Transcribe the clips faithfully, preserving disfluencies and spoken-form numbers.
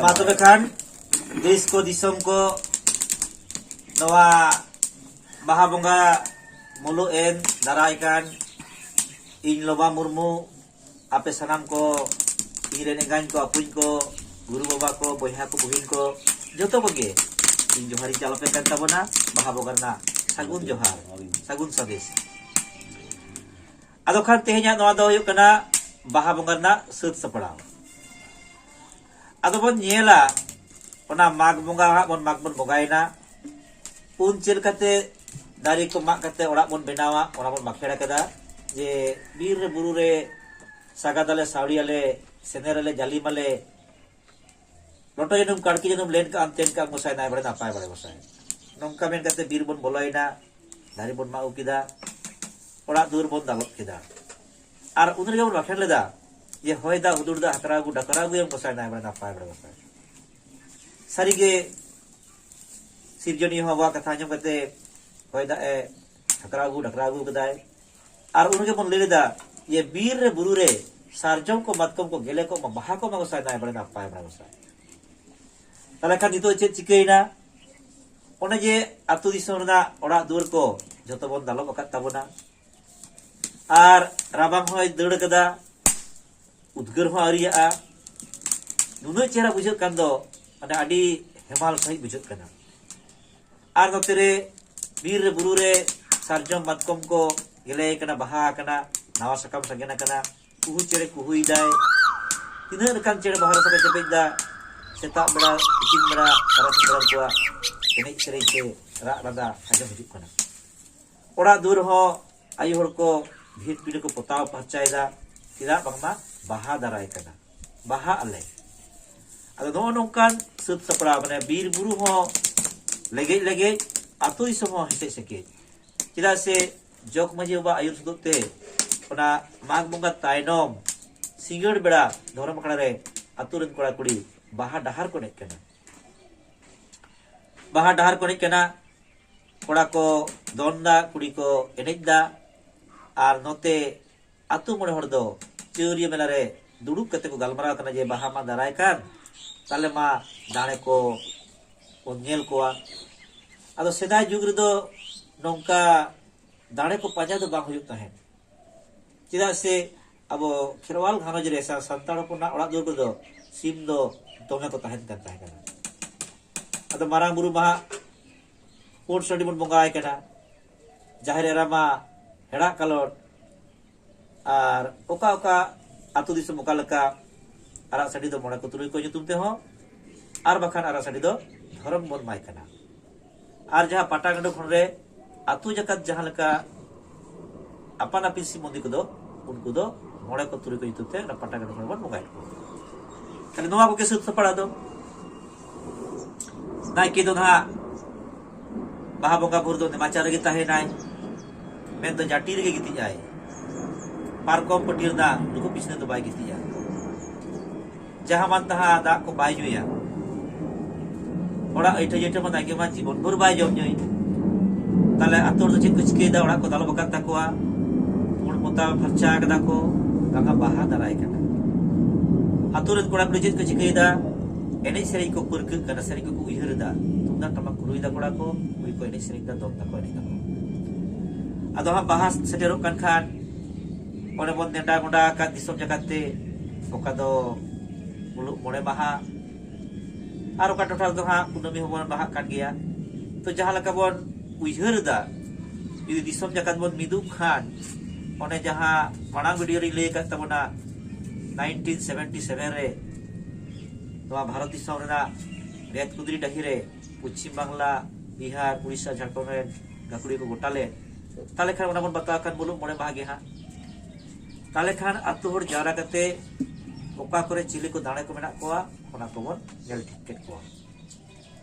ᱢᱟ ᱛᱚᱵᱮ ᱠᱷᱟᱱ ᱫᱮᱥ ᱠᱚ ᱫᱤᱥᱚᱢ ᱠᱚ ᱱᱚᱣᱟ ᱵᱟᱦᱟ ᱵᱚᱸᱜᱟ ᱢᱩᱞᱩᱜ ᱮᱱ ᱫᱟᱨᱟᱭ ᱠᱟᱱ ᱤᱧ ᱞᱚᱵᱟ ᱢᱩᱨᱢᱩ ᱟᱯᱮ ᱥᱟᱱᱟᱢ ᱠᱚ ᱤᱧ ᱨᱮᱱ ᱮᱸᱜᱟᱧ ᱠᱚ ᱟᱹᱯᱩᱧ ᱠᱚ ᱜᱩᱨᱩ ᱵᱟᱵᱟ ᱠᱚ ᱵᱚᱭᱦᱟ ᱠᱚ ᱵᱩᱦᱤᱱ ᱠᱚ ᱡᱚᱛᱚ ᱠᱚᱜᱮ ᱤᱧ ᱡᱚᱦᱟᱨᱤᱧ ᱪᱟᱞ ᱟᱯᱮ ᱠᱟᱱ ᱛᱟᱵᱚᱱᱟ ᱵᱟᱦᱟ ᱵᱚᱸᱜᱟ ᱨᱮᱱᱟᱜ ᱥᱟᱹᱜᱩᱱ ᱡᱚᱦᱟᱨ ᱥᱟᱹᱜᱩᱱ ᱥᱟᱸᱫᱮᱥ᱾ ᱟᱫᱚ ᱠᱷᱟᱱ ᱛᱮᱦᱮᱧᱟᱜ ᱱᱚᱣᱟ ᱫᱚ ᱦᱩᱭᱩᱜ ᱠᱟᱱᱟ ᱵᱟᱦᱟ ᱵᱚᱸᱜᱟ ᱨᱮᱱᱟᱜ ᱥᱟᱹᱛ ᱥᱟᱯᱲᱟᱣ᱾ ᱟᱫᱚ ᱵᱚᱱ ᱧᱮᱞᱟ ᱚᱱᱟ ᱢᱟᱜᱽ ᱵᱚᱸᱜᱟ ᱦᱟᱸᱜ ᱵᱚᱱ ᱢᱟᱜᱽ ᱵᱚᱱ ᱵᱚᱸᱜᱟᱭᱮᱱᱟ᱾ ᱩᱱ ᱪᱮᱫ ᱞᱮᱠᱟᱛᱮ ᱫᱟᱨᱮ ᱠᱚ ᱢᱟᱜ ᱠᱟᱛᱮ ᱚᱲᱟᱜ ᱵᱚᱱ ᱵᱮᱱᱟᱣᱟ ᱚᱱᱟ ᱵᱚᱱ ᱵᱟᱠᱷᱮᱲ ᱟᱠᱟᱫᱟ᱾ ᱡᱮ ᱵᱤᱨ ᱨᱮ ᱵᱩᱨᱩ ᱨᱮ ᱥᱟᱜᱟᱫᱟᱞᱮ ᱥᱟᱹᱣᱲᱤᱭᱟᱞᱮ ᱥᱮᱸᱫᱮᱨᱟᱞᱮ ᱡᱟᱹᱞᱤᱢᱟᱞᱮ ᱞᱚᱴᱚ ᱡᱟᱹᱱᱩᱢ ᱠᱟᱲᱠᱤ ᱡᱟᱹᱱᱩᱢ ᱞᱮᱱ ᱠᱟᱜ ᱟᱢ ᱛᱮᱱ ᱠᱟᱜ ᱟᱢ ᱜᱚᱸᱥᱟᱭ ᱱᱟᱭ ᱵᱟᱲᱮ ᱱᱟᱯᱟᱭ ᱵᱟᱲᱮ ᱜᱚᱸᱥᱟᱭ᱾ ᱱᱚᱝᱠᱟ ᱢᱮᱱ ᱠᱟᱛᱮ ᱵᱤᱨ ᱵᱚᱱ ᱵᱚᱞᱚᱭᱮᱱᱟ, ᱫᱟᱨᱮ ᱵᱚᱱ ᱢᱟᱜ ᱟᱹᱜᱩ ᱠᱮᱫᱟ, ᱚᱲᱟᱜ ᱫᱩᱣᱟᱹᱨ ᱵᱚᱱ ᱫᱟᱞᱚᱵ ᱠᱮᱫᱟ᱾ ᱟᱨ ᱩᱱ ᱨᱮᱜᱮ ᱵᱚᱱ ᱵᱟᱠᱷᱮᱲ ᱞᱮᱫᱟ ᱡᱮ ᱦᱚᱭ ᱫᱟᱜ ᱦᱩᱫᱩᱲ ᱫᱟᱜ ᱦᱟᱛᱨᱟ ᱟᱹᱜᱩ ᱰᱟᱠᱨᱟ ᱟᱹᱜᱩᱭᱟᱢ ᱜᱚᱸᱥᱟᱭ ᱱᱟᱭ ᱵᱟᱲᱮ ᱱᱟᱯᱟᱭ ᱵᱟᱲᱮ ᱜᱚᱸᱥᱟᱭ᱾ ᱥᱟᱹᱨᱤᱜᱮ ᱥᱤᱨᱡᱚᱱᱤᱭᱟᱹ ᱦᱚᱸ ᱟᱵᱚᱣᱟᱜ ᱠᱟᱛᱷᱟ ᱟᱸᱡᱚᱢ ᱠᱟᱛᱮ ᱦᱚᱭ ᱫᱟᱜ ᱮ ᱦᱟᱛᱨᱟ ᱟᱹᱜᱩ ᱰᱟᱠᱨᱟ ᱟᱹᱜᱩ ᱠᱟᱫᱟᱭ᱾ ᱟᱨ ᱩᱱ ᱨᱮᱜᱮ ᱵᱚᱱ ᱞᱟᱹᱭ ᱞᱮᱫᱟ ᱡᱮ ᱵᱤᱨ ᱨᱮ ᱵᱩᱨᱩ ᱨᱮ ᱥᱟᱨᱡᱚᱢ ᱠᱚ ᱢᱟᱛᱠᱚᱢ ᱠᱚ ᱜᱮᱞᱮ ᱠᱚᱜ ᱢᱟ ᱵᱟᱦᱟ ᱠᱚᱜ ᱢᱟ ᱜᱚᱸᱥᱟᱭ ᱱᱟᱭ ᱵᱟᱲᱮ ᱱᱟᱯᱟᱭ ᱵᱟᱲᱮ ᱜᱚᱸᱥᱟᱭ᱾ ᱛᱟᱦᱞᱮ ᱠᱷᱟᱱ ᱱᱤᱛᱚᱜ ᱪᱮᱫ ᱪᱤᱠᱟᱹᱭᱮᱱᱟ? ᱚᱱᱮ ᱡᱮ ᱟᱹᱛᱩ ᱫᱤᱥᱚᱢ ᱨᱮᱱᱟᱜ ᱚᱲᱟᱜ ᱫᱩᱣᱟᱹᱨ ᱠᱚ ᱡᱚᱛᱚ ᱵᱚᱱ ᱫᱟᱞᱚᱵ ᱟᱠᱟᱫ ᱛᱟᱵᱚᱱᱟ᱾ ᱟᱨ ᱨᱟᱵᱟᱝ ᱦᱚᱸᱭ ᱫᱟᱹᱲ ᱠᱟᱫᱟ, ᱩᱫᱽᱜᱟᱹᱨ ᱦᱚᱸ ᱟᱹᱣᱨᱤᱭᱟᱜᱼᱟ᱾ ᱱᱩᱱᱟᱹᱜ ᱪᱮᱦᱨᱟ ᱵᱩᱡᱷᱟᱹᱜ ᱠᱟᱱ ᱫᱚ, ᱢᱟᱱᱮ ᱟᱹᱰᱤ ᱦᱮᱢᱟᱞ ᱥᱟᱺᱦᱤᱡ ᱵᱩᱡᱷᱟᱹᱜ ᱠᱟᱱᱟ᱾ ᱟᱨ ᱱᱚᱛᱮ ᱨᱮ ᱵᱤᱨ ᱨᱮ ᱵᱩᱨᱩ ᱨᱮ ᱥᱟᱨᱡᱚᱢ ᱢᱟᱛᱠᱚᱢ ᱠᱚ ᱜᱮᱞᱮ ᱠᱟᱱᱟ, ᱵᱟᱦᱟ ᱟᱠᱟᱱᱟ, ᱱᱟᱣᱟ ᱥᱟᱠᱟᱢ ᱥᱟᱜᱮᱱ ᱟᱠᱟᱱᱟ᱾ ᱠᱩᱦᱩ ᱪᱮᱬᱮ ᱠᱩᱦᱩᱭ ᱫᱟᱭ᱾ ᱛᱤᱱᱟᱹᱜ ᱞᱮᱠᱟᱱ ᱪᱮᱬᱮ ᱵᱟᱦᱟ ᱨᱮ ᱥᱟᱠᱟᱢ ᱪᱮᱯᱮᱡ ᱫᱟ᱾ ᱥᱮᱛᱟᱜ ᱵᱮᱲᱟ, ᱛᱤᱠᱤᱱ ᱵᱮᱲᱟ, ᱛᱟᱨᱟᱥᱤᱧ ᱵᱮᱲᱟ ᱩᱱᱠᱩᱣᱟᱜ ᱮᱱᱮᱡ ᱥᱮᱨᱮᱧ ᱥᱮ ᱨᱟᱜ ᱞᱟᱸᱫᱟ ᱟᱸᱡᱚᱢ ᱦᱤᱡᱩᱜ ᱠᱟᱱᱟ᱾ ᱚᱲᱟᱜ ᱫᱩᱣᱟᱹᱨ ᱦᱚᱸ ᱟᱭᱳ ᱦᱚᱲ ᱠᱚ ᱵᱷᱤᱛ ᱯᱤᱸᱰᱟᱹ ᱠᱚ ᱯᱚᱛᱟᱣ ᱯᱷᱟᱨᱪᱟᱭᱮᱫᱟ᱾ ᱪᱮᱫᱟᱜ? ᱵᱟᱝᱢᱟ ᱵᱟᱦᱟ ᱫᱟᱨᱟᱭ ᱠᱟᱱᱟ, ᱵᱟᱦᱟᱜ ᱟᱞᱮ᱾ ᱟᱫᱚ ᱱᱚᱜᱼᱚ ᱱᱚᱝᱠᱟᱱ ᱥᱟᱹᱛ ᱥᱟᱯᱲᱟᱣ, ᱢᱟᱱᱮ ᱵᱤᱨ ᱵᱩᱨᱩ ᱦᱚᱸ ᱞᱮᱜᱮᱡ ᱞᱮᱜᱮᱡ, ᱟᱹᱛᱩ ᱫᱤᱥᱚᱢ ᱦᱚᱸ ᱦᱮᱥᱮᱡ ᱥᱮᱠᱮᱡ᱾ ᱪᱮᱫᱟᱜ ᱥᱮ ᱡᱚᱜᱽ ᱢᱟᱹᱡᱷᱤ ᱵᱟᱵᱟ ᱟᱹᱭᱩᱨ ᱥᱩᱛᱩᱜ ᱛᱮ ᱚᱱᱟ ᱢᱟᱜᱽ ᱵᱚᱸᱜᱟ ᱛᱟᱭᱱᱚᱢ ᱥᱤᱸᱜᱟᱹᱲ ᱵᱮᱲᱟ ᱫᱷᱚᱨᱚᱢ ᱟᱠᱷᱲᱟ ᱨᱮ ᱟᱹᱛᱩ ᱨᱮᱱ ᱠᱚᱲᱟ ᱠᱩᱲᱤ ᱵᱟᱦᱟ ᱰᱟᱦᱟᱨ ᱠᱚ ᱮᱱᱮᱡ ᱠᱟᱱᱟ᱾ ᱵᱟᱦᱟ ᱰᱟᱦᱟᱨ ᱠᱚ ᱮᱱᱮᱡ ᱠᱟᱱᱟ᱾ ᱠᱚᱲᱟ ᱠᱚ ᱫᱚᱱ ᱫᱟ, ᱠᱩᱲᱤ ᱠᱚ ᱮᱱᱮᱡ ᱫᱟ᱾ ᱟᱨ ᱱᱚᱛᱮ ᱟᱹᱛᱩ ᱢᱚᱬᱮ ᱦᱚᱲ ᱫᱚ ᱪᱟᱹᱣᱨᱤᱭᱟᱹ ᱢᱮᱞᱟ ᱨᱮ ᱫᱩᱲᱩᱵ ᱠᱟᱛᱮ ᱠᱚ ᱜᱟᱞᱢᱟᱨᱟᱣ ᱠᱟᱱᱟ ᱡᱮ ᱵᱟᱦᱟ ᱢᱟ ᱫᱟᱨᱟᱭ ᱠᱟᱱ, ᱛᱟᱦᱞᱮ ᱢᱟ ᱫᱟᱲᱮ ᱠᱚ ᱵᱚᱱ ᱧᱮᱞ ᱠᱚᱣᱟ᱾ ᱟᱫᱚ ᱥᱮᱫᱟᱭ ᱡᱩᱜᱽ ᱨᱮᱫᱚ ᱱᱚᱝᱠᱟ ᱫᱟᱲᱮ ᱠᱚ ᱯᱟᱸᱡᱟ ᱫᱚ ᱵᱟᱝ ᱦᱩᱭᱩᱜ ᱛᱟᱦᱮᱸᱫ᱾ ᱪᱮᱫᱟᱜ ᱥᱮ ᱟᱵᱚ ᱠᱷᱮᱨᱣᱟᱞ ᱜᱷᱟᱨᱚᱸᱡᱽ ᱨᱮ ᱥᱟ-, ᱥᱟᱱᱛᱟᱲ ᱦᱚᱯᱚᱱᱟᱜ ᱚᱲᱟᱜ ᱫᱩᱣᱟᱹᱨ ᱨᱮᱫᱚ ᱥᱤᱢ ᱫᱚ ᱫᱚᱢᱮ ᱠᱚ ᱛᱟᱦᱮᱱ ᱠᱟᱱ ᱛᱟᱦᱮᱸ ᱠᱟᱱᱟ᱾ ᱟᱫᱚ ᱢᱟᱨᱟᱝ ᱵᱩᱨᱩ ᱢᱟᱦᱟ ᱯᱩᱸᱰ ᱥᱟᱺᱰᱤ ᱵᱚᱱ ᱵᱚᱸᱜᱟᱭ ᱠᱟᱱᱟ, ᱡᱟᱦᱮᱨ ᱮᱨᱟ ᱢᱟ ᱦᱮᱲᱟᱜ ᱠᱟᱞᱚᱴ, ᱟᱨ ᱚᱠᱟ ᱚᱠᱟ ᱟᱹᱛᱩ ᱫᱤᱥᱚᱢ ᱚᱠᱟ ᱞᱮᱠᱟ ᱟᱨᱟᱜ ᱥᱟᱺᱰᱤ ᱫᱚ ᱢᱚᱬᱮ ᱠᱚ ᱛᱩᱨᱩᱭ ᱠᱚ ᱧᱩᱛᱩᱢ ᱛᱮᱦᱚᱸ, ᱟᱨ ᱵᱟᱠᱷᱟᱱ ᱟᱨᱟᱜ ᱥᱟᱺᱰᱤ ᱫᱚ ᱫᱷᱚᱨᱚᱢ ᱵᱚᱱ ᱮᱢᱟᱭ ᱠᱟᱱᱟ᱾ ᱟᱨ ᱡᱟᱦᱟᱸ ᱯᱟᱴᱟᱜᱟᱸᱰᱳ ᱠᱷᱚᱸᱰ ᱨᱮ ᱟᱹᱛᱩ ᱡᱟᱠᱟᱛ ᱡᱟᱦᱟᱸ ᱞᱮᱠᱟ ᱟᱯᱟᱱ ᱟᱹᱯᱤᱱ ᱥᱤᱢ ᱢᱚᱱᱫᱤ ᱠᱚᱫᱚ, ᱩᱱᱠᱩ ᱫᱚ ᱢᱚᱬᱮ ᱠᱚ ᱛᱩᱨᱩᱭ ᱠᱚ ᱧᱩᱛᱩᱢ ᱛᱮ ᱚᱱᱟ ᱯᱟᱴᱟᱜᱟᱸᱰᱳ ᱠᱷᱚᱸᱰ ᱨᱮᱵᱚᱱ ᱵᱚᱸᱜᱟᱭᱮᱫ ᱠᱚᱣᱟ᱾ ᱛᱟᱦᱞᱮ ᱱᱚᱣᱟ ᱠᱚᱜᱮ ᱥᱟᱹᱛ ᱥᱟᱯᱲᱟᱣ ᱫᱚ᱾ ᱱᱟᱭᱠᱮ ᱫᱚ ᱱᱟᱦᱟᱜ ᱵᱟᱦᱟ ᱵᱚᱸᱜᱟ ᱵᱷᱳᱨ ᱫᱚ ᱱᱮᱢᱟᱪᱟᱨ ᱨᱮᱜᱮ ᱛᱟᱦᱮᱱᱟᱭ, ᱢᱮᱱᱫᱚ ᱡᱟᱹᱴᱤ ᱨᱮᱜᱮ ᱜᱤᱛᱤᱡ ᱟᱭ᱾ ᱯᱟᱨᱠᱚᱢ ᱯᱟᱹᱴᱭᱟᱹ ᱨᱮᱱᱟᱜ ᱞᱩᱠᱩ ᱯᱤᱪᱷᱱᱟᱹ ᱫᱚ ᱵᱟᱭ ᱜᱤᱛᱤᱡᱼᱟ᱾ ᱡᱟᱦᱟᱸ ᱢᱟᱱ ᱛᱟᱦᱟᱸ ᱫᱟᱜ ᱠᱚ ᱵᱟᱭ ᱧᱩᱭᱟ᱾ ᱚᱲᱟᱜ ᱟᱹᱭᱴᱷᱟᱹ ᱡᱟᱹᱭᱴᱷᱟᱹ ᱢᱟ ᱱᱟᱭᱠᱮ ᱢᱟ ᱡᱤᱵᱚᱱ ᱵᱷᱳᱨ ᱵᱟᱭ ᱡᱚᱢ ᱧᱩᱭ᱾ ᱛᱟᱦᱞᱮ ᱟᱹᱛᱩ ᱦᱚᱲ ᱫᱚ ᱪᱮᱫ ᱠᱚ ᱪᱤᱠᱟᱹᱭᱮᱫᱟ? ᱚᱲᱟᱜ ᱠᱚ ᱫᱟᱞᱚᱵ ᱟᱠᱟᱫ ᱛᱟᱠᱚᱣᱟ, ᱯᱩᱸᱰ ᱯᱚᱛᱟᱣ ᱯᱷᱟᱨᱪᱟ ᱟᱠᱟᱫᱟ ᱠᱚ, ᱵᱟᱝᱟ ᱵᱟᱦᱟ ᱫᱟᱨᱟᱭ ᱠᱟᱱᱟ᱾ ᱟᱹᱛᱩ ᱨᱮᱱ ᱠᱚᱲᱟ ᱠᱩᱲᱤ ᱪᱮᱫ ᱠᱚ ᱪᱤᱠᱟᱹᱭᱮᱫᱟ? ᱮᱱᱮᱡ ᱥᱮᱨᱮᱧ ᱠᱚ ᱯᱟᱹᱨᱠᱟᱹᱜ ᱠᱟᱱᱟ, ᱥᱮᱨᱮᱧ ᱠᱚᱠᱚ ᱩᱭᱦᱟᱹᱨ ᱮᱫᱟ᱾ ᱛᱩᱢᱫᱟᱜ ᱴᱟᱢᱟᱠ ᱠᱚ ᱨᱩᱭᱮᱫᱟ ᱠᱚᱲᱟ ᱠᱚ, ᱠᱩᱲᱤ ᱠᱚ ᱮᱱᱮᱡ ᱥᱮᱨᱮᱧ ᱮᱫᱟ, ᱫᱚᱝ ᱛᱟᱠᱚ ᱮᱱᱮᱡ ᱛᱟᱠᱚ᱾ ᱟᱫᱚ ᱦᱟᱸᱜ ᱵᱟᱦᱟ ᱥᱮᱴᱮᱨᱚᱜ ᱠᱟᱱ ᱠᱷᱟᱱ ᱚᱱᱮ ᱵᱚᱱ ᱱᱮᱰᱟ ᱜᱚᱸᱰᱟ ᱟᱠᱟᱫ ᱫᱤᱥᱚᱢ ᱡᱟᱠᱟᱛ ᱛᱮ, ᱚᱠᱟ ᱫᱚ ᱢᱩᱞᱩᱜ ᱢᱚᱬᱮ ᱢᱟᱦᱟ, ᱟᱨ ᱚᱠᱟ ᱴᱚᱴᱷᱟ ᱨᱮᱫᱚ ᱦᱟᱸᱜ ᱠᱩᱱᱟᱹᱢᱤ ᱦᱚᱸᱵᱚᱱ ᱵᱟᱦᱟᱜ ᱠᱟᱱ ᱜᱮᱭᱟ᱾ ᱛᱚ ᱡᱟᱦᱟᱸ ᱞᱮᱠᱟ ᱵᱚᱱ ᱩᱭᱦᱟᱹᱨ ᱮᱫᱟ, ᱡᱩᱫᱤ ᱫᱤᱥᱚᱢ ᱡᱟᱠᱟᱛ ᱵᱚᱱ ᱢᱤᱫᱚᱜ ᱠᱷᱟᱱ, ᱚᱱᱮ ᱡᱟᱦᱟᱸ ᱢᱟᱲᱟᱝ ᱵᱷᱤᱰᱤᱭᱳ ᱨᱤᱧ ᱞᱟᱹᱭ ᱟᱠᱟᱫ ᱛᱟᱵᱚᱱᱟ, ᱱᱟᱭᱤᱱᱴᱤᱱ ᱥᱮᱵᱷᱮᱱᱴᱤ ᱥᱮᱵᱷᱮᱱ ᱨᱮ ᱱᱚᱣᱟ ᱵᱷᱟᱨᱚᱛ ᱫᱤᱥᱚᱢ ᱨᱮᱱᱟᱜ ᱨᱮᱛ ᱠᱩᱫᱽᱨᱤ ᱰᱟᱹᱦᱤ ᱨᱮ ᱯᱚᱪᱷᱤᱢ ᱵᱟᱝᱞᱟ, ᱵᱤᱦᱟᱨ, ᱩᱲᱤᱥᱥᱟ, ᱡᱷᱟᱲᱠᱷᱚᱸᱰ ᱨᱮᱱ ᱜᱟᱹᱠᱷᱩᱲᱤᱭᱟᱹ ᱠᱚ ᱜᱚᱴᱟ ᱞᱮᱫ᱾ ᱛᱟᱦᱞᱮ ᱠᱷᱟᱱ ᱚᱱᱟ ᱵᱚᱱ ᱵᱟᱛᱟᱣ ᱠᱷᱟᱱ ᱢᱩᱞᱩᱜ ᱢᱚᱬᱮ ᱢᱟᱦᱟ ᱜᱮ ᱦᱟᱸᱜ᱾ ᱛᱟᱦᱞᱮ ᱠᱷᱟᱱ ᱟᱹᱛᱩ ᱦᱚᱲ ᱡᱟᱣᱨᱟ ᱠᱟᱛᱮ ᱚᱠᱟ ᱠᱚᱨᱮ ᱪᱤᱞᱤ ᱠᱚ ᱫᱟᱲᱮ ᱠᱚ ᱢᱮᱱᱟᱜ ᱠᱚᱣᱟ, ᱚᱱᱟ ᱠᱚᱵᱚᱱ ᱧᱮᱞ ᱴᱷᱤᱠ ᱠᱮᱫ ᱠᱚᱣᱟ᱾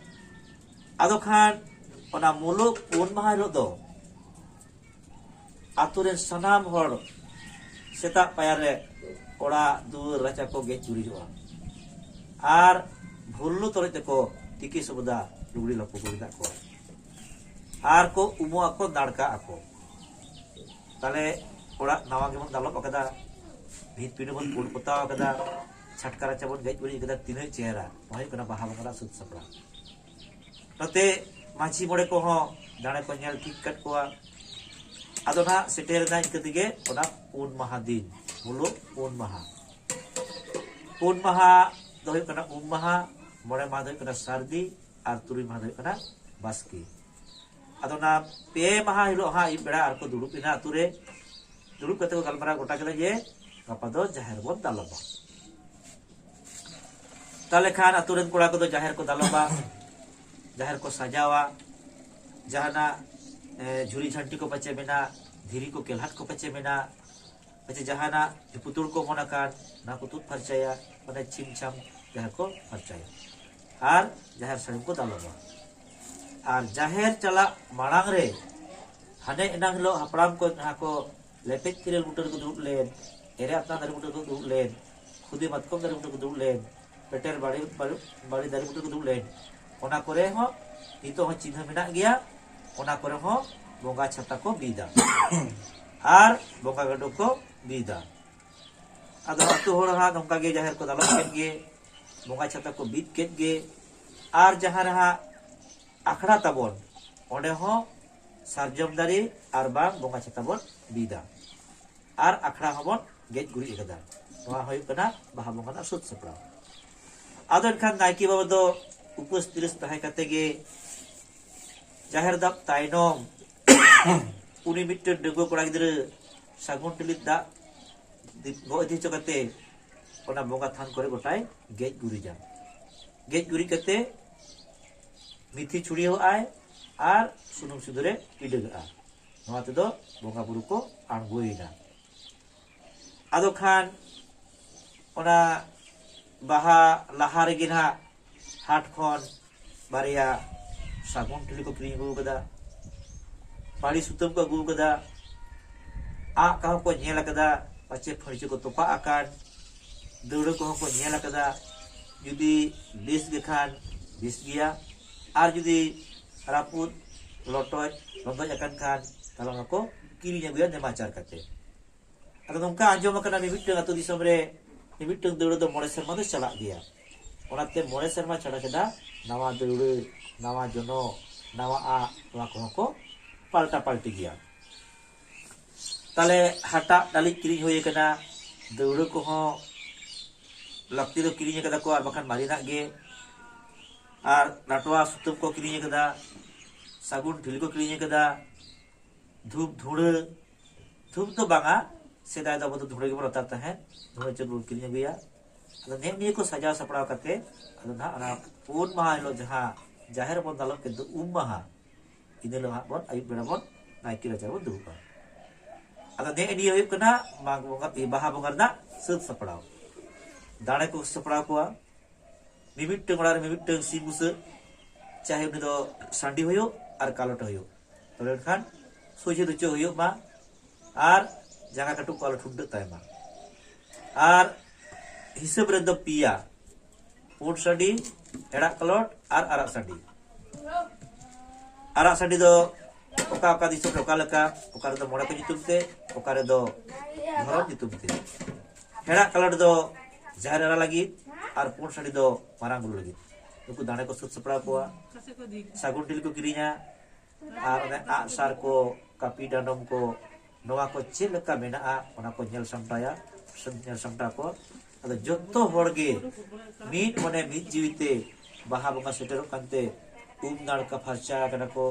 ᱟᱫᱚ ᱠᱷᱟᱱ ᱚᱱᱟ ᱢᱩᱞᱩᱜ ᱯᱩᱱ ᱢᱟᱦᱟ ᱦᱤᱞᱳᱜ ᱫᱚ ᱟᱛᱳ ᱨᱮᱱ ᱥᱟᱱᱟᱢ ᱦᱚᱲ ᱥᱮᱛᱟᱜ ᱯᱟᱭᱟᱨ ᱨᱮ ᱚᱲᱟᱜ ᱫᱩᱣᱟᱹᱨ ᱨᱟᱪᱟ ᱠᱚ ᱜᱮᱡ ᱜᱩᱨᱤᱡᱚᱜᱼᱟ᱾ ᱟᱨ ᱵᱷᱩᱞᱞᱩ ᱛᱚᱨᱚᱡ ᱛᱮᱠᱚ ᱛᱤᱠᱤ ᱥᱚᱵᱚᱫᱟ ᱞᱩᱜᱽᱲᱤ ᱞᱟᱯᱚ ᱠᱚ ᱜᱮᱸᱫᱟᱜ ᱠᱚᱣᱟ᱾ ᱟᱨ ᱠᱚ ᱩᱢᱩᱜ ᱟᱠᱚ, ᱫᱟᱲᱠᱟᱜ ᱟᱠᱚ᱾ ᱛᱟᱦᱞᱮ ᱚᱲᱟᱜ ᱱᱟᱣᱟ ᱜᱮᱵᱚᱱ ᱫᱟᱞᱚᱵ ᱟᱠᱟᱫᱟ, ᱵᱷᱤᱛ ᱯᱤᱸᱰᱟᱹ ᱵᱚᱱ ᱯᱩᱸᱰ ᱯᱚᱛᱟᱣ ᱟᱠᱟᱫᱟ, ᱪᱷᱟᱴᱠᱟ ᱨᱟᱪᱟ ᱵᱚᱱ ᱜᱮᱡ ᱜᱩᱨᱤᱡ ᱠᱟᱫᱟ, ᱛᱤᱱᱟᱹᱜ ᱪᱮᱦᱨᱟ᱾ ᱱᱚᱣᱟ ᱦᱩᱭᱩᱜ ᱠᱟᱱᱟ ᱵᱟᱦᱟ ᱵᱚᱸᱜᱟ ᱨᱮᱱᱟᱜ ᱥᱟᱹᱛ ᱥᱟᱯᱲᱟᱣ᱾ ᱱᱚᱛᱮ ᱢᱟᱹᱡᱷᱤ ᱢᱚᱬᱮ ᱠᱚᱦᱚᱸ ᱫᱟᱲᱮ ᱠᱚ ᱧᱮᱞ ᱴᱷᱤᱠ ᱠᱟᱫ ᱠᱚᱣᱟ᱾ ᱟᱫᱚ ᱱᱟᱦᱟᱜ ᱥᱮᱴᱮᱨ ᱮᱱᱟ ᱤᱱᱠᱟᱹ ᱛᱮᱜᱮ ᱚᱱᱟ ᱯᱩᱱ ᱢᱟᱦᱟ ᱫᱤᱱ, ᱢᱩᱞᱩᱜ ᱯᱩᱱ ᱢᱟᱦᱟ᱾ ᱯᱩᱱ ᱢᱟᱦᱟ ᱫᱚ ᱦᱩᱭᱩᱜ ᱠᱟᱱᱟ ᱩᱢ ᱢᱟᱦᱟ, ᱢᱚᱬᱮ ᱢᱟᱦᱟ ᱫᱚ ᱦᱩᱭᱩᱜ ᱠᱟᱱᱟ ᱥᱟᱹᱨᱫᱤ, ᱟᱨ ᱛᱩᱨᱩᱭ ᱢᱟᱦᱟ ᱫᱚ ᱦᱩᱭᱩᱜ ᱠᱟᱱᱟ ᱵᱟᱥᱠᱮ᱾ ᱟᱫᱚ ᱚᱱᱟ ᱯᱮ ᱢᱟᱦᱟ ᱦᱤᱞᱳᱜ ᱦᱟᱸᱜ ᱟᱹᱭᱩᱵ ᱵᱮᱲᱟ ᱟᱨᱠᱚ ᱫᱩᱲᱩᱵ ᱮᱱᱟ ᱟᱹᱛᱩ ᱨᱮ᱾ ᱫᱩᱲᱩᱵ ᱠᱟᱛᱮ ᱠᱚ ᱜᱟᱞᱢᱟᱨᱟᱣ ᱜᱚᱴᱟ ᱠᱮᱫᱟ ᱡᱮ ᱜᱟᱯᱟ ᱫᱚ ᱡᱟᱦᱮᱨ ᱵᱚᱱ ᱫᱟᱞᱚᱵᱟ᱾ ᱛᱟᱦᱞᱮ ᱠᱷᱟᱱ ᱟᱹᱛᱩ ᱨᱮᱱ ᱠᱚᱲᱟ ᱠᱚᱫᱚ ᱡᱟᱦᱮᱨ ᱠᱚ ᱫᱟᱞᱚᱵᱟ, ᱡᱟᱦᱮᱨ ᱠᱚ ᱥᱟᱡᱟᱣᱟ, ᱡᱟᱦᱟᱱᱟᱜ ᱮ, ᱡᱷᱩᱨᱤ ᱡᱷᱟᱹᱱᱴᱤ ᱠᱚ ᱯᱟᱪᱮ ᱢᱮᱱᱟᱜ, ᱫᱷᱤᱨᱤ ᱠᱚ ᱠᱮᱞᱦᱟᱴ ᱠᱚ ᱯᱟᱪᱮ ᱢᱮᱱᱟᱜ, ᱯᱟᱪᱮ ᱡᱟᱦᱟᱱᱟᱜ ᱯᱩᱛᱩᱲ ᱠᱚ ᱚᱢᱚᱱ ᱟᱠᱟᱱ, ᱚᱱᱟ ᱠᱚ ᱛᱩᱫ ᱯᱷᱟᱨᱪᱟᱭᱟ, ᱢᱟᱱᱮ ᱪᱷᱤᱢ ᱪᱷᱟᱢ ᱡᱟᱦᱮᱨ ᱠᱚ ᱯᱷᱟᱨᱪᱟᱭᱟ᱾ ᱟᱨ ᱡᱟᱦᱮᱨ ᱥᱟᱹᱲᱤᱢ ᱠᱚ ᱫᱟᱞᱚᱵᱟ᱾ ᱟᱨ ᱡᱟᱦᱮᱨ ᱪᱟᱞᱟᱜ ᱢᱟᱲᱟᱝ ᱨᱮ ᱦᱟᱱᱮ ᱮᱱᱟᱝ ᱦᱤᱞᱳᱜ ᱦᱟᱯᱲᱟᱢ ᱠᱚ ᱡᱟᱦᱟᱸ ᱠᱚ ᱞᱮᱯᱮᱡ ᱛᱤᱨᱤᱞ ᱵᱩᱴᱟᱹ ᱨᱮᱠᱚ ᱫᱩᱲᱩᱵ ᱞᱮᱱ, ᱮᱨᱮ ᱟᱛᱱᱟ ᱫᱟᱨᱮ ᱵᱩᱴᱟᱹ ᱨᱮᱠᱚ ᱫᱩᱲᱩᱵ ᱞᱮᱱ, ᱠᱷᱩᱫᱤ ᱢᱟᱛᱠᱚᱢ ᱫᱟᱨᱮ ᱵᱩᱴᱟᱹ ᱨᱮᱠᱚ ᱫᱩᱲᱩᱵ ᱞᱮᱱ, ᱯᱮᱴᱮᱨ ᱵᱟᱲᱮ, ᱵᱟᱲᱮ, ᱵᱟᱲᱮ ᱫᱟᱨᱮ ᱵᱩᱴᱟᱹ ᱨᱮᱠᱚ ᱫᱩᱲᱩᱵ ᱞᱮᱱ, ᱚᱱᱟ ᱠᱚᱨᱮ ᱦᱚᱸ ᱱᱤᱛᱚᱜ ᱦᱚᱸ ᱪᱤᱱᱦᱟᱹ ᱢᱮᱱᱟᱜ ᱜᱮᱭᱟ᱾ ᱚᱱᱟ ᱠᱚᱨᱮ ᱦᱚᱸ ᱵᱚᱸᱜᱟ ᱪᱷᱟᱛᱟ ᱠᱚ ᱵᱤᱫᱟ᱾ ᱟᱨ ᱵᱚᱸᱜᱟ ᱜᱟᱰᱚ ᱠᱚ ᱵᱤᱫᱟ᱾ ᱟᱫᱚ ᱟᱹᱛᱩ ᱦᱚᱲ ᱦᱟᱸᱜ ᱱᱚᱝᱠᱟ ᱜᱮ ᱡᱟᱦᱮᱨ ᱠᱚ ᱫᱟᱞᱚᱵ ᱠᱮᱫ ᱜᱮ, ᱵᱚᱸᱜᱟ ᱪᱷᱟᱛᱟ ᱠᱚ ᱵᱤᱫ ᱠᱮᱫ ᱜᱮ, ᱟᱨ ᱡᱟᱦᱟᱸ ᱨᱮ ᱦᱟᱸᱜ ᱟᱠᱷᱲᱟ ᱛᱟᱵᱚᱱ, ᱚᱸᱰᱮ ᱦᱚᱸ ᱥᱟᱨᱡᱚᱢ ᱫᱟᱨᱮ ᱟᱨ ᱵᱟᱝ ᱵᱚᱸᱜᱟ ᱪᱷᱟᱛᱟ ᱵᱚᱱ ᱵᱤᱫᱟ᱾ ᱟᱨ ᱟᱠᱷᱲᱟ ᱦᱚᱸᱵᱚᱱ ᱜᱮᱡ ᱜᱩᱨᱤᱡ ᱟᱠᱟᱫᱟ᱾ ᱱᱚᱣᱟ ᱦᱩᱭᱩᱜ ᱠᱟᱱᱟ ᱵᱟᱦᱟ ᱵᱚᱸᱜᱟ ᱨᱮᱱᱟᱜ ᱥᱟᱹᱛ ᱥᱟᱯᱲᱟᱣ᱾ ᱟᱫᱚ ᱮᱱᱠᱷᱟᱱ ᱱᱟᱭᱠᱮ ᱵᱟᱵᱟ ᱫᱚ ᱩᱯᱟᱹᱥ ᱛᱤᱨᱤᱥ ᱛᱟᱦᱮᱸ ᱠᱟᱛᱮ ᱜᱮ ᱡᱟᱦᱮᱨ ᱫᱟᱵ ᱛᱟᱭᱱᱚᱢ ᱩᱱᱤ ᱢᱤᱫᱴᱮᱱ ᱰᱟᱺᱜᱩᱣᱟᱹ ᱠᱚᱲᱟ ᱜᱤᱫᱽᱨᱟᱹ ᱥᱟᱹᱜᱩᱱ ᱴᱷᱤᱞᱤ ᱫᱟᱜ ᱜᱚᱜ ᱤᱫᱤ ᱦᱚᱪᱚ ᱠᱟᱛᱮ ᱚᱱᱟ ᱵᱚᱸᱜᱟ ᱛᱷᱟᱱ ᱠᱚᱨᱮ ᱜᱚᱴᱟᱭ ᱜᱮᱡ ᱜᱩᱨᱤᱡᱟ᱾ ᱜᱮᱡ ᱜᱩᱨᱤᱡ ᱠᱟᱛᱮ ᱢᱤᱛᱷᱤ ᱪᱷᱩᱲᱭᱟᱹᱣᱟᱜᱼᱟᱭ ᱟᱨ ᱥᱩᱱᱩᱢ ᱥᱤᱸᱫᱩᱨᱮ ᱤᱰᱟᱹᱜᱟᱜᱼᱟ᱾ ᱱᱚᱣᱟ ᱛᱮᱫᱚ ᱵᱚᱸᱜᱟ ᱵᱩᱨᱩ ᱠᱚ ᱟᱬᱜᱚᱭᱮᱱᱟ᱾ ᱟᱫᱚ ᱠᱷᱟᱱ ᱚᱱᱟ ᱵᱟᱦᱟ ᱞᱟᱦᱟ ᱨᱮᱜᱮ ᱱᱟᱦᱟᱜ ᱦᱟᱴ ᱠᱷᱚᱱ ᱵᱟᱨᱭᱟ ᱥᱟᱹᱜᱩᱱ ᱴᱷᱤᱞᱤ ᱠᱚ ᱠᱤᱨᱤᱧ ᱟᱹᱜᱩ ᱟᱠᱟᱫᱟ, ᱯᱟᱹᱲᱤ ᱥᱩᱛᱟᱹᱢ ᱠᱚ ᱟᱹᱜᱩ ᱟᱠᱟᱫᱟ, ᱟᱜ ᱠᱚᱦᱚᱸ ᱠᱚ ᱧᱮᱞ ᱟᱠᱟᱫᱟ, ᱯᱟᱪᱮ ᱯᱷᱟᱹᱲᱪᱟᱹ ᱠᱚ ᱛᱚᱯᱟᱜ ᱟᱠᱟᱱ, ᱫᱟᱹᱣᱲᱟᱹ ᱠᱚᱦᱚᱸ ᱠᱚ ᱧᱮᱞ ᱟᱠᱟᱫᱟ᱾ ᱡᱩᱫᱤ ᱵᱮᱥ ᱜᱮ ᱠᱷᱟᱱ ᱵᱮᱥ ᱜᱮᱭᱟ, ᱟᱨ ᱡᱩᱫᱤ ᱨᱟᱹᱯᱩᱫ ᱞᱚᱴᱚᱡ ᱞᱚᱫᱚᱡ ᱟᱠᱟᱱ ᱠᱷᱟᱱ ᱛᱟᱦᱞᱮ ᱚᱱᱟ ᱠᱚ ᱠᱤᱨᱤᱧ ᱟᱹᱜᱩᱭᱟ ᱱᱮᱢᱟᱪᱟᱨ ᱠᱟᱛᱮ᱾ ᱟᱫᱚ ᱱᱚᱝᱠᱟ ᱟᱸᱡᱚᱢ ᱟᱠᱟᱱᱟ ᱢᱤᱢᱤᱫᱴᱟᱝ ᱟᱹᱛᱩ ᱫᱤᱥᱚᱢ ᱨᱮ ᱢᱤᱢᱤᱫᱴᱟᱝ ᱫᱟᱹᱣᱲᱟᱹ ᱫᱚ ᱢᱚᱬᱮ ᱥᱮᱨᱢᱟ ᱫᱚ ᱪᱟᱞᱟᱜ ᱜᱮᱭᱟ᱾ ᱚᱱᱟᱛᱮ ᱢᱚᱬᱮ ᱥᱮᱨᱢᱟ ᱪᱷᱟᱰᱟ ᱪᱷᱟᱰᱟ ᱱᱟᱣᱟ ᱫᱟᱹᱣᱲᱟᱹ, ᱱᱟᱣᱟ ᱡᱚᱱᱚᱜ, ᱱᱟᱣᱟ ᱟᱜ, ᱱᱚᱣᱟ ᱠᱚᱦᱚᱸ ᱠᱚ ᱯᱟᱞᱴᱟ ᱯᱟᱞᱴᱤ ᱜᱮᱭᱟ᱾ ᱛᱟᱦᱞᱮ ᱦᱟᱴᱟᱜ ᱰᱟᱹᱞᱤᱡ ᱠᱤᱨᱤᱧ ᱦᱩᱭ ᱟᱠᱟᱱᱟ, ᱫᱟᱹᱣᱲᱟᱹ ᱠᱚᱦᱚᱸ ᱞᱟᱹᱠᱛᱤ ᱫᱚ ᱠᱤᱨᱤᱧ ᱟᱠᱟᱫᱟ ᱠᱚ, ᱟᱨ ᱵᱟᱠᱷᱟᱱ ᱢᱟᱨᱮᱱᱟᱜ ᱜᱮ᱾ ᱟᱨ ᱱᱟᱴᱣᱟ ᱥᱩᱛᱟᱹᱢ ᱠᱚ ᱠᱤᱨᱤᱧ ᱟᱠᱟᱫᱟ, ᱥᱟᱹᱜᱩᱱ ᱴᱷᱤᱞᱤ ᱠᱚ ᱠᱤᱨᱤᱧ ᱟᱠᱟᱫᱟ, ᱫᱷᱩᱯ ᱫᱷᱩᱲᱟᱹ, ᱫᱷᱩᱯ ᱫᱚ ᱵᱟᱝᱟ, ᱥᱮᱫᱟᱭ ᱫᱚ ᱟᱵᱚ ᱫᱚ ᱫᱷᱩᱲᱟᱹ ᱜᱮᱵᱚᱱ ᱟᱛᱟᱨ ᱛᱟᱦᱮᱸᱫ, ᱫᱷᱩᱲᱟᱹ ᱪᱚᱴ ᱵᱚᱱ ᱠᱤᱨᱤᱧ ᱟᱹᱜᱩᱭᱟ᱾ ᱟᱫᱚ ᱱᱮᱜ ᱱᱤᱭᱟᱹ ᱠᱚ ᱥᱟᱡᱟᱣ ᱥᱟᱯᱲᱟᱣ ᱠᱟᱛᱮ, ᱟᱫᱚ ᱱᱟᱦᱟᱜ ᱚᱱᱟ ᱯᱩᱱ ᱢᱟᱦᱟ ᱦᱤᱞᱳᱜ ᱡᱟᱦᱟᱸ ᱡᱟᱦᱮᱨ ᱵᱚᱱ ᱫᱟᱞᱚᱵ ᱠᱮᱫ ᱫᱚ ᱩᱢ ᱢᱟᱦᱟ, ᱤᱱᱟᱹ ᱦᱤᱞᱳᱜ ᱦᱟᱸᱜ ᱵᱚᱱ ᱟᱹᱭᱩᱵ ᱵᱮᱲᱟ ᱵᱚᱱ ᱱᱟᱭᱠᱮ ᱨᱟᱪᱟ ᱵᱚᱱ ᱫᱩᱲᱩᱵᱼᱟ᱾ ᱟᱫᱚ ᱱᱮᱜ ᱱᱤᱭᱟᱹ ᱦᱩᱭᱩᱜ ᱠᱟᱱᱟ ᱢᱟᱜᱽ ᱵᱚᱸᱜᱟ, ᱵᱟᱦᱟ ᱵᱚᱸᱜᱟ ᱨᱮᱱᱟᱜ ᱥᱟᱹᱛ ᱥᱟᱯᱲᱟᱣ᱾ ᱫᱟᱲᱮ ᱠᱚ ᱥᱟᱯᱲᱟᱣ ᱠᱚᱣᱟ, ᱢᱤᱢᱤᱫᱴᱟᱝ ᱚᱲᱟᱜ ᱨᱮ ᱢᱤᱢᱤᱫᱴᱟᱝ ᱥᱤᱢ ᱵᱩᱥᱟᱹᱜ, ᱪᱟᱦᱮ ᱩᱱᱤ ᱫᱚ ᱥᱟᱺᱰᱤ ᱦᱩᱭᱩᱜ ᱟᱨ ᱠᱟᱞᱚᱴ ᱦᱩᱭᱩᱜ, ᱛᱚᱵᱮ ᱠᱷᱟᱱ ᱥᱚᱡᱷᱮ ᱫᱚ ᱪᱮᱫ ᱦᱩᱭᱩᱜ ᱢᱟ ᱟᱨ ᱡᱟᱸᱜᱟ ᱠᱟᱹᱴᱩᱵ ᱠᱚ ᱟᱞᱚ ᱴᱷᱩᱱᱴᱟᱹᱜ ᱛᱟᱭ ᱢᱟ᱾ ᱟᱨ ᱦᱤᱥᱟᱹᱵ ᱨᱮᱫᱚ ᱯᱮᱭᱟ, ᱯᱩᱸᱰ ᱥᱟᱺᱰᱤ, ᱦᱮᱲᱟᱜ ᱠᱟᱞᱚᱴ ᱟᱨ ᱟᱨᱟᱜ ᱥᱟᱺᱰᱤ᱾ ᱟᱨᱟᱜ ᱥᱟᱺᱰᱤ ᱫᱚ ᱚᱠᱟ ᱚᱠᱟ ᱫᱤᱥᱚᱢ ᱨᱮ ᱚᱠᱟ ᱞᱮᱠᱟ, ᱚᱠᱟ ᱨᱮᱫᱚ ᱢᱚᱬᱮ ᱠᱚ ᱧᱩᱛᱩᱢ ᱛᱮ, ᱚᱠᱟ ᱨᱮᱫᱚ ᱫᱷᱚᱨᱚᱢ ᱧᱩᱛᱩᱢ ᱛᱮ᱾ ᱦᱮᱲᱟᱜ ᱠᱟᱞᱚᱴ ᱫᱚ ᱡᱟᱦᱮᱨ ᱮᱨᱟ ᱞᱟᱹᱜᱤᱫ ᱟᱨ ᱯᱩᱸᱰ ᱥᱟᱺᱰᱤ ᱫᱚ ᱢᱟᱨᱟᱝ ᱵᱩᱨᱩ ᱞᱟᱹᱜᱤᱫ᱾ ᱱᱩᱠᱩ ᱫᱟᱲᱮ ᱠᱚ ᱥᱟᱹᱛ ᱥᱟᱯᱲᱟᱣ ᱠᱚᱣᱟ, ᱥᱟᱹᱜᱩᱱ ᱴᱷᱤᱞᱤ ᱠᱚ ᱠᱤᱨᱤᱧᱟ, ᱟᱨ ᱚᱱᱮ ᱟᱜᱼᱥᱟᱨ ᱠᱚ, ᱠᱟᱹᱯᱤ ᱰᱟᱸᱰᱚᱢ ᱠᱚ, ᱱᱚᱣᱟ ᱠᱚ ᱪᱮᱫ ᱞᱮᱠᱟ ᱢᱮᱱᱟᱜᱼᱟ, ᱚᱱᱟ ᱠᱚ ᱧᱮᱞ ᱥᱟᱢᱴᱟᱭᱟ, ᱧᱮᱞ ᱥᱟᱢᱴᱟᱣ ᱠᱚ᱾ ᱟᱫᱚ ᱡᱚᱛᱚ ᱦᱚᱲ ᱜᱮ ᱢᱤᱫ ᱢᱚᱱᱮ ᱢᱤᱫ ᱡᱤᱣᱤ ᱛᱮ ᱵᱟᱦᱟ ᱵᱚᱸᱜᱟ ᱥᱮᱴᱮᱨᱚᱜ ᱠᱟᱱᱛᱮ ᱩᱢ ᱱᱟᱲᱠᱟ ᱯᱷᱟᱨᱪᱟ ᱟᱠᱟᱱᱟ ᱠᱚ,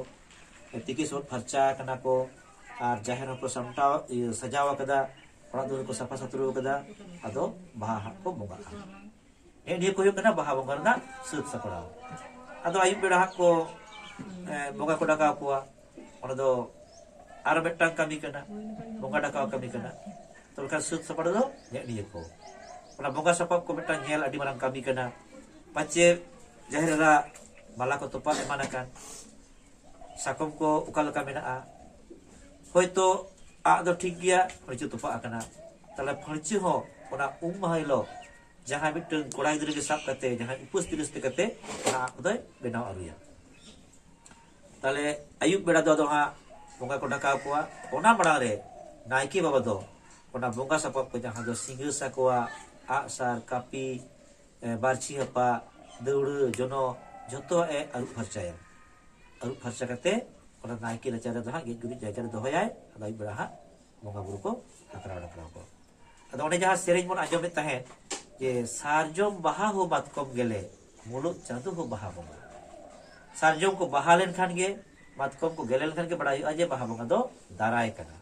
ᱛᱤᱠᱤ ᱥᱚᱵᱚᱫ ᱯᱷᱟᱨᱪᱟ ᱟᱠᱟᱱᱟ ᱠᱚ, ᱟᱨ ᱡᱟᱦᱮᱨ ᱦᱚᱸᱠᱚ ᱥᱟᱢᱴᱟᱣ, ᱤᱭᱟᱹ, ᱥᱟᱡᱟᱣ ᱟᱠᱟᱫᱟ, ᱚᱲᱟᱜ ᱫᱩᱣᱟᱹᱨ ᱠᱚ ᱥᱟᱯᱷᱟ ᱥᱟᱹᱛᱨᱟᱹ ᱟᱠᱟᱫᱟ᱾ ᱟᱫᱚ ᱵᱟᱦᱟ ᱦᱟᱸᱜ ᱠᱚ ᱵᱚᱸᱜᱟᱜᱼᱟ᱾ ᱱᱮᱜᱼᱮ ᱱᱤᱭᱟᱹ ᱠᱚ ᱦᱩᱭᱩᱜ ᱠᱟᱱᱟ ᱵᱟᱦᱟ ᱵᱚᱸᱜᱟ ᱨᱮᱱᱟᱜ ᱥᱟᱹᱛ ᱥᱟᱯᱲᱟᱣ᱾ ᱟᱫᱚ ᱟᱹᱭᱩᱵ ᱵᱮᱲᱟ ᱦᱟᱸᱜ ᱠᱚ, ᱮ, ᱵᱚᱸᱜᱟ ᱠᱚ ᱰᱟᱠᱟᱣ ᱠᱚᱣᱟ᱾ ᱚᱱᱟ ᱫᱚ ᱟᱨ ᱢᱤᱫᱴᱟᱝ ᱠᱟᱹᱢᱤ ᱠᱟᱱᱟ, ᱵᱚᱸᱜᱟ ᱰᱟᱠᱟᱣ ᱠᱟᱹᱢᱤ ᱠᱟᱱᱟ᱾ ᱛᱚᱵᱮ ᱠᱷᱟᱱ ᱥᱟᱹᱛ ᱥᱟᱯᱲᱟᱣ ᱫᱚ ᱱᱮᱜᱼᱮ ᱱᱤᱭᱟᱹ ᱠᱚ᱾ ᱚᱱᱟ ᱵᱚᱸᱜᱟ ᱥᱟᱯᱟᱵ ᱠᱚ ᱢᱤᱫᱴᱟᱝ ᱧᱮᱞ ᱟᱹᱰᱤ ᱢᱟᱨᱟᱝ ᱠᱟᱹᱢᱤ ᱠᱟᱱᱟ᱾ ᱯᱟᱪᱮ ᱡᱟᱦᱮᱨ ᱮᱨᱟ ᱢᱟᱞᱟ ᱠᱚ ᱛᱚᱯᱟᱜ ᱮᱢᱟᱱ ᱟᱠᱟᱱ, ᱥᱟᱠᱚᱢ ᱠᱚ ᱚᱠᱟ ᱞᱮᱠᱟ ᱢᱮᱱᱟᱜᱼᱟ, ᱦᱚᱭᱛᱳ ᱟᱜ ᱫᱚ ᱴᱷᱤᱠ ᱜᱮᱭᱟ, ᱯᱷᱟᱹᱲᱪᱟᱹ ᱛᱚᱯᱟᱜ ᱟᱠᱟᱱᱟ, ᱛᱟᱦᱞᱮ ᱯᱷᱟᱹᱲᱪᱟᱹ ᱦᱚᱸ ᱚᱱᱟ ᱩᱢ ᱢᱟᱦᱟ ᱦᱤᱞᱳᱜ ᱡᱟᱦᱟᱸᱭ ᱢᱤᱫᱴᱟᱝ ᱠᱚᱲᱟ ᱜᱤᱫᱽᱨᱟᱹ ᱜᱮ ᱥᱟᱵ ᱠᱟᱛᱮ, ᱡᱟᱦᱟᱸᱭ ᱩᱯᱟᱹᱥ ᱛᱤᱨᱤᱥ ᱛᱮ ᱠᱟᱛᱮ ᱚᱱᱟ ᱟᱜ ᱠᱚᱫᱚᱭ ᱵᱮᱱᱟᱣ ᱟᱹᱜᱩᱭᱟ᱾ ᱛᱟᱦᱞᱮ ᱟᱹᱭᱩᱵ ᱵᱮᱲᱟ ᱫᱚ ᱟᱫᱚ ᱦᱟᱸᱜ ᱵᱚᱸᱜᱟ ᱠᱚ ᱰᱟᱠᱟᱣ ᱠᱚᱣᱟ᱾ ᱚᱱᱟ ᱢᱟᱲᱟᱝ ᱨᱮ ᱱᱟᱭᱠᱮ ᱵᱟᱵᱟ ᱫᱚ ᱚᱱᱟ ᱵᱚᱸᱜᱟ ᱥᱟᱯᱟᱵ ᱠᱚ, ᱡᱟᱦᱟᱸ ᱫᱚ ᱥᱤᱸᱜᱟᱹ ᱥᱟᱠᱣᱟ, ᱟᱜᱼᱥᱟᱨ, ᱠᱟᱹᱯᱤ, ᱮ, ᱵᱟᱨᱪᱷᱤ ᱦᱟᱯᱟ, ᱫᱟᱹᱣᱲᱟᱹ, ᱡᱚᱱᱚᱜ, ᱡᱷᱚᱛᱚᱣᱟᱜ ᱮ ᱟᱹᱨᱩᱵ ᱯᱷᱟᱨᱪᱟᱭᱟ᱾ ᱟᱹᱨᱩᱵ ᱯᱷᱟᱨᱪᱟ ᱠᱟᱛᱮ ᱚᱱᱟ ᱱᱟᱭᱠᱮ ᱨᱟᱪᱟ ᱨᱮᱫᱚ ᱦᱟᱸᱜ ᱜᱮᱡ ᱜᱩᱨᱤᱡ ᱡᱟᱭᱜᱟ ᱨᱮ ᱫᱚᱦᱚᱭᱟᱭ᱾ ᱟᱫᱚ ᱟᱹᱭᱩᱵ ᱵᱮᱲᱟ ᱦᱟᱸᱜ ᱵᱚᱸᱜᱟ ᱵᱩᱨᱩ ᱠᱚ ᱦᱟᱠᱨᱟᱣ ᱰᱟᱠᱨᱟᱣ ᱠᱚ᱾ ᱟᱫᱚ ᱚᱸᱰᱮ ᱡᱟᱦᱟᱸ ᱥᱮᱨᱮᱧ ᱵᱚᱱ ᱟᱸᱡᱚᱢᱮᱫ ᱛᱟᱦᱮᱸᱫ, ᱡᱮ ᱥᱟᱨᱡᱚᱢ ᱵᱟᱦᱟ ᱦᱚᱸ ᱢᱟᱛᱠᱚᱢ ᱜᱮᱞᱮ, ᱢᱩᱞᱩᱫ ᱪᱟᱸᱫᱚ ᱦᱚᱸ ᱵᱟᱦᱟ ᱵᱚᱸᱜᱟ᱾ ᱥᱟᱨᱡᱚᱢ ᱠᱚ ᱵᱟᱦᱟ ᱞᱮᱱᱠᱷᱟᱱ ᱜᱮ, ᱢᱟᱛᱠᱚᱢ ᱠᱚ ᱜᱮᱞᱮ ᱞᱮᱱᱠᱷᱟᱱ ᱜᱮ ᱵᱟᱲᱟᱭ ᱦᱩᱭᱩᱜᱼᱟ ᱡᱮ ᱵᱟᱦᱟ ᱵᱚᱸᱜᱟ ᱫᱚ ᱫᱟᱨᱟᱭ ᱠᱟᱱᱟ᱾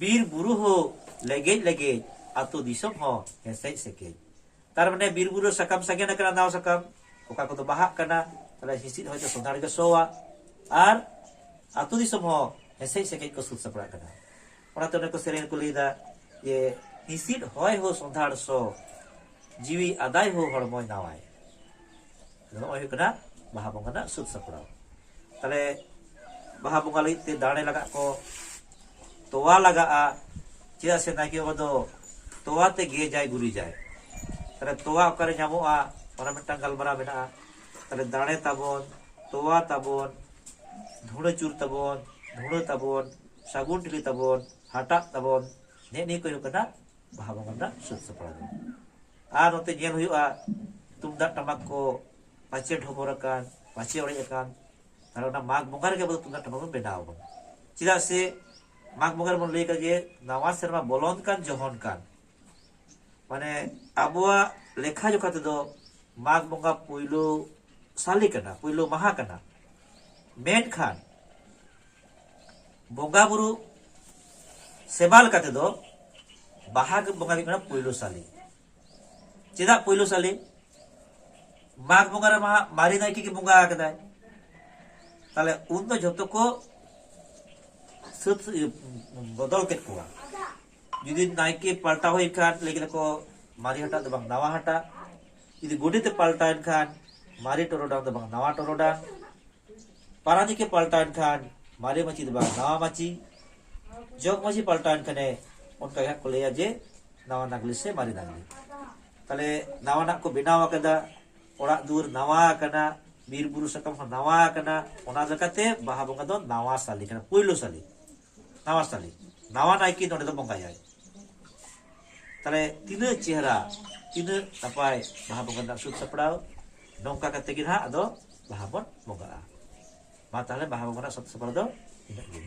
ᱵᱤᱨ ᱵᱩᱨᱩ ᱦᱚᱸ ᱞᱮᱜᱮᱡ ᱞᱮᱜᱮᱡ, ᱟᱛᱳ ᱫᱤᱥᱚᱢ ᱦᱚᱸ ᱦᱮᱸᱥᱮᱡ ᱥᱮᱠᱮᱡ᱾ ᱛᱟᱨ ᱢᱟᱱᱮ ᱵᱤᱨ ᱵᱩᱨᱩ ᱨᱮ ᱥᱟᱠᱟᱢ ᱥᱟᱜᱮᱱ ᱟᱠᱟᱱᱟ, ᱱᱟᱣᱟ ᱥᱟᱠᱟᱢ, ᱚᱠᱟ ᱠᱚᱫᱚ ᱵᱟᱦᱟᱜ ᱠᱟᱱᱟ, ᱛᱟᱦᱞᱮ ᱦᱤᱸᱥᱤᱫ ᱦᱚᱭᱛᱳ ᱥᱚᱸᱫᱷᱟᱲ ᱜᱮ ᱥᱚᱣᱟ᱾ ᱟᱨ ᱟᱛᱳ ᱫᱤᱥᱚᱢ ᱦᱚᱸ ᱦᱮᱸᱥᱮᱡ ᱥᱮᱠᱮᱡ ᱠᱚ ᱥᱩᱨ ᱥᱟᱯᱲᱟᱜ ᱠᱟᱱᱟ᱾ ᱚᱱᱟᱛᱮ ᱚᱱᱮ ᱠᱚ ᱥᱮᱨᱮᱧ ᱨᱮᱠᱚ ᱞᱟᱹᱭᱫᱟ ᱡᱮ, "ᱦᱤᱸᱥᱤᱫ ᱦᱚᱭ ᱦᱚᱸ ᱥᱚᱸᱫᱷᱟᱲ ᱥᱚ, ᱡᱤᱣᱤ ᱟᱫᱟᱭ ᱦᱚᱸ ᱦᱚᱲᱢᱚᱭ ᱱᱟᱣᱟᱭ᱾" ᱟᱫᱚ ᱱᱚᱜᱼᱚᱭ ᱦᱩᱭᱩᱜ ᱠᱟᱱᱟ ᱵᱟᱦᱟ ᱵᱚᱸᱜᱟ ᱨᱮᱱᱟᱜ ᱥᱟᱹᱛ ᱥᱟᱯᱲᱟᱣ᱾ ᱛᱟᱦᱞᱮ ᱵᱟᱦᱟ ᱵᱚᱸᱜᱟ ᱞᱟᱹᱜᱤᱫ ᱛᱮ ᱫᱟᱲᱮ ᱞᱟᱜᱟᱜ ᱠᱚ, ᱛᱚᱣᱟ ᱞᱟᱜᱟᱜᱼᱟ, ᱪᱮᱫᱟᱜ ᱥᱮ ᱱᱟᱭᱠᱮ ᱵᱟᱵᱟ ᱫᱚ ᱛᱚᱣᱟ ᱛᱮ ᱜᱮᱡᱟᱭ ᱜᱩᱨᱤᱡᱟᱭ᱾ ᱛᱟᱦᱞᱮ ᱛᱚᱣᱟ ᱚᱠᱟᱨᱮ ᱧᱟᱢᱚᱜᱼᱟ, ᱚᱱᱟ ᱢᱤᱫᱴᱟᱝ ᱜᱟᱞᱢᱟᱨᱟᱣ ᱢᱮᱱᱟᱜᱼᱟ᱾ ᱛᱟᱦᱞᱮ ᱫᱟᱲᱮ ᱛᱟᱵᱚᱱ, ᱛᱚᱣᱟ ᱛᱟᱵᱚᱱ, ᱫᱷᱩᱲᱟᱹ ᱪᱩᱨ ᱛᱟᱵᱚᱱ, ᱫᱷᱩᱲᱟᱹ ᱛᱟᱵᱚᱱ, ᱥᱟᱹᱜᱩᱱ ᱴᱷᱤᱞᱤ ᱛᱟᱵᱚᱱ, ᱦᱟᱴᱟᱜ ᱛᱟᱵᱚᱱ, ᱱᱮᱜᱼᱮ ᱱᱤᱭᱟᱹ ᱠᱚ ᱦᱩᱭᱩᱜ ᱠᱟᱱᱟ ᱵᱟᱦᱟ ᱵᱚᱸᱜᱟ ᱨᱮᱱᱟᱜ ᱥᱟᱹᱛ ᱥᱟᱯᱲᱟᱣ ᱫᱚ᱾ ᱟᱨ ᱱᱚᱛᱮ ᱧᱮᱞ ᱦᱩᱭᱩᱜᱼᱟ, ᱛᱩᱢᱫᱟᱜ ᱴᱟᱢᱟᱠ ᱠᱚ ᱯᱟᱪᱮ ᱰᱷᱚᱵᱚᱨ ᱟᱠᱟᱱ, ᱯᱟᱪᱮ ᱚᱲᱮᱡ ᱟᱠᱟᱱ, ᱛᱟᱦᱞᱮ ᱚᱱᱟ ᱢᱟᱜᱽ ᱵᱚᱸᱜᱟ ᱨᱮᱜᱮ ᱟᱵᱚ ᱫᱚ ᱛᱩᱢᱫᱟᱜ ᱴᱟᱢᱟᱠ ᱵᱚᱱ ᱵᱮᱱᱟᱣ ᱟᱵᱚᱱ᱾ ᱪᱮᱫᱟᱜ ᱥᱮ ᱢᱟᱜᱽ ᱵᱚᱸᱜᱟ ᱨᱮᱵᱚᱱ ᱞᱟᱹᱭ ᱠᱟᱜ ᱡᱮ ᱱᱟᱣᱟ ᱥᱮᱨᱢᱟ ᱵᱚᱞᱚᱱ ᱠᱟᱱ ᱡᱚᱦᱚᱱ ᱠᱟᱱ, ᱢᱟᱱᱮ ᱟᱵᱚᱣᱟᱜ ᱞᱮᱠᱷᱟ ᱡᱚᱠᱷᱟ ᱛᱮᱫᱚ ᱢᱟᱜᱽ ᱵᱚᱸᱜᱟ ᱯᱩᱭᱞᱩ ᱥᱟᱞᱮ ᱠᱟᱱᱟ, ᱯᱩᱭᱞᱩ ᱢᱟᱦᱟ ᱠᱟᱱᱟ᱾ ᱢᱮᱱᱠᱷᱟᱱ ᱵᱚᱸᱜᱟ ᱵᱩᱨᱩ ᱥᱮᱵᱟ ᱞᱮᱠᱟ ᱛᱮᱫᱚ ᱵᱟᱦᱟ ᱵᱚᱸᱜᱟ ᱦᱩᱭᱩᱜ ᱠᱟᱱᱟ ᱯᱩᱭᱞᱩ ᱥᱟᱞᱮ᱾ ᱪᱮᱫᱟᱜ ᱯᱩᱭᱞᱩ ᱥᱟᱞᱮ? ᱢᱟᱜᱽ ᱵᱚᱸᱜᱟ ᱨᱮᱢᱟ ᱢᱟᱨᱮ ᱱᱟᱭᱠᱮ ᱜᱮ ᱵᱚᱸᱜᱟ ᱟᱠᱟᱫᱟᱭ᱾ ᱛᱟᱦᱞᱮ ᱩᱱ ᱫᱚ ᱡᱷᱚᱛᱚ ᱠᱚ ᱥᱟᱹᱛ, ᱤᱭᱟᱹ, ᱵᱚᱫᱚᱞ ᱠᱮᱫ ᱠᱚᱣᱟ᱾ ᱡᱩᱫᱤ ᱱᱟᱭᱠᱮ ᱯᱟᱞᱴᱟᱣ ᱦᱩᱭ ᱠᱷᱟᱱ, ᱞᱟᱹᱭ ᱠᱮᱫᱟ ᱠᱚ, ᱢᱟᱨᱮ ᱦᱟᱴᱟᱜ ᱫᱚ ᱵᱟᱝ, ᱱᱟᱣᱟ ᱦᱟᱴᱟᱜ᱾ ᱡᱩᱫᱤ ᱜᱚᱰᱮᱛ ᱮ ᱯᱟᱞᱴᱟᱣ ᱮᱱ ᱠᱷᱟᱱ, ᱢᱟᱨᱮ ᱴᱚᱨᱚᱰᱟᱝ ᱫᱚ ᱵᱟᱝ, ᱱᱟᱣᱟ ᱴᱚᱨᱚᱰᱟᱝ᱾ ᱯᱟᱨᱟᱱᱤᱠ ᱮ ᱯᱟᱞᱴᱟᱣ ᱮᱱ ᱠᱷᱟᱱ, ᱢᱟᱨᱮ ᱢᱟᱹᱪᱤ ᱫᱚ ᱵᱟᱝ, ᱱᱟᱣᱟ ᱢᱟᱹᱪᱤ᱾ ᱡᱚᱜᱽ ᱢᱟᱹᱡᱷᱤ ᱯᱟᱞᱴᱟᱣ ᱮᱱ ᱠᱷᱟᱱᱮ, ᱚᱱᱠᱟ ᱜᱮ ᱦᱟᱸᱜ ᱠᱚ ᱞᱟᱹᱭᱟ ᱡᱮ ᱱᱟᱣᱟ ᱱᱟᱜᱽᱞᱤ ᱥᱮ ᱢᱟᱨᱮ ᱱᱟᱜᱽᱞᱤ᱾ ᱛᱟᱦᱞᱮ ᱱᱟᱣᱟᱱᱟᱜ ᱠᱚ ᱵᱮᱱᱟᱣ ᱟᱠᱟᱫᱟ, ᱚᱲᱟᱜ ᱫᱩᱣᱟᱹᱨ ᱱᱟᱣᱟ ᱟᱠᱟᱱᱟ, ᱵᱤᱨ ᱵᱩᱨᱩ ᱥᱟᱠᱟᱢ ᱦᱚᱸ ᱱᱟᱣᱟ ᱟᱠᱟᱱᱟ᱾ ᱚᱱᱟ ᱞᱮᱠᱟᱛᱮ ᱵᱟᱦᱟ ᱵᱚᱸᱜᱟ ᱫᱚ ᱱᱟᱣᱟ ᱥᱟᱞᱮ ᱠᱟᱱᱟ, ᱯᱩᱭᱞᱩ ᱥᱟᱞᱮ, ᱱᱟᱣᱟ ᱥᱟᱞᱮ, ᱱᱟᱣᱟ ᱱᱟᱭᱠᱮ ᱱᱚᱰᱮ ᱫᱚ ᱵᱚᱸᱜᱟᱭᱟᱭ᱾ ᱛᱟᱦᱞᱮ ᱛᱤᱱᱟᱹᱜ ᱪᱮᱦᱨᱟ, ᱛᱤᱱᱟᱹᱜ ᱱᱟᱯᱟᱭ ᱵᱟᱦᱟ ᱵᱚᱸᱜᱟ ᱨᱮᱱᱟᱜ ᱥᱟᱹᱛ ᱥᱟᱯᱲᱟᱣ᱾ ᱱᱚᱝᱠᱟ ᱠᱟᱛᱮ ᱜᱮ ᱱᱟᱦᱟᱜ ᱟᱫᱚ ᱵᱟᱦᱟ ᱵᱚᱱ ᱵᱚᱸᱜᱟᱜᱼᱟ᱾ ᱢᱟ ᱛᱟᱦᱞᱮ ᱵᱟᱦᱟ ᱵᱚᱸᱜᱟ ᱨᱮᱱᱟᱜ ᱥᱟᱹᱛ ᱥᱟᱯᱲᱟᱣ ᱫᱚ ᱤᱱᱟᱹᱜ ᱜᱮ᱾